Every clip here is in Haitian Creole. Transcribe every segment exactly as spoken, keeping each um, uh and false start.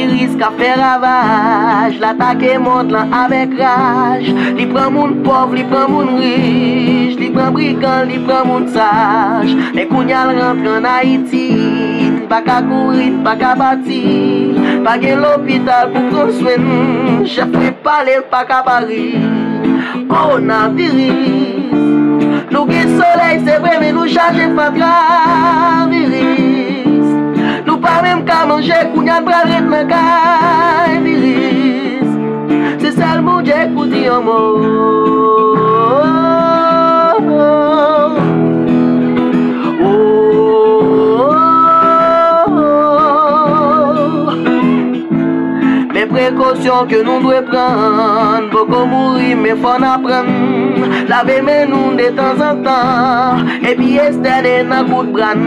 Viris ka fè ravaj, l atake mond lan avèk raj. Li pran moun pòv, li pran moun rich, li pran brigan, li pran moun saj. Men kounye a l rantre ann Ayiti, n pa ka kouri, n pa ka pati. Pa gen lopital pou pran swen n, chèf mwen pale, m pa ka pa ri. Kowonaviris. Nou gen solèy, se vre, men nou chaje fatra. Viris. Nou pa menm ka manje, kounye a n pral ret nan kay. Viris. Se sèl Bondye k pou di yon mo. Men prekosyon ke nou dwe pran, poko mouri, men fò n aprann lave men nou detanzantan, epi estène nan kout bra n.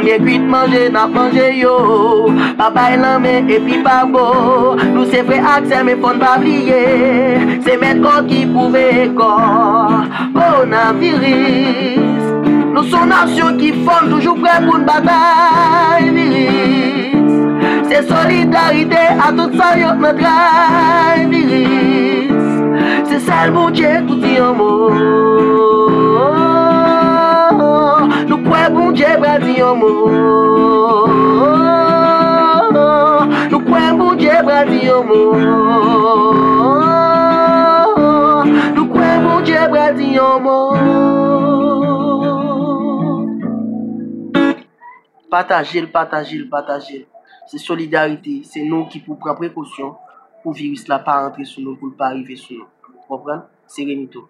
Gen kwit manje, n ap manje yo, pa bay lanmen epi pa bo. Nou se frè ak sè, men fò n pa bliye, se mèt kò ki pou veye kò. Kowonaviris. Nou se yon nasyon ki fò, n toujou prè pou n batay. Viris. Se solidarite a tout sa yo nan tray. Viris. Se sèl Bondye k pou di yon mo. Nou kwè Bondye pral di yon mo. Nou kwè Bondye pral di yon mo. Nou kwè Bondye pral di yon mo. Pataje l, pataje l, pataje l. Se solidarite, se nou ki pou pran prekosyon pou viris la pa antre sou nou, pou l pa rive sou nou. Ou konprann? Se Renito.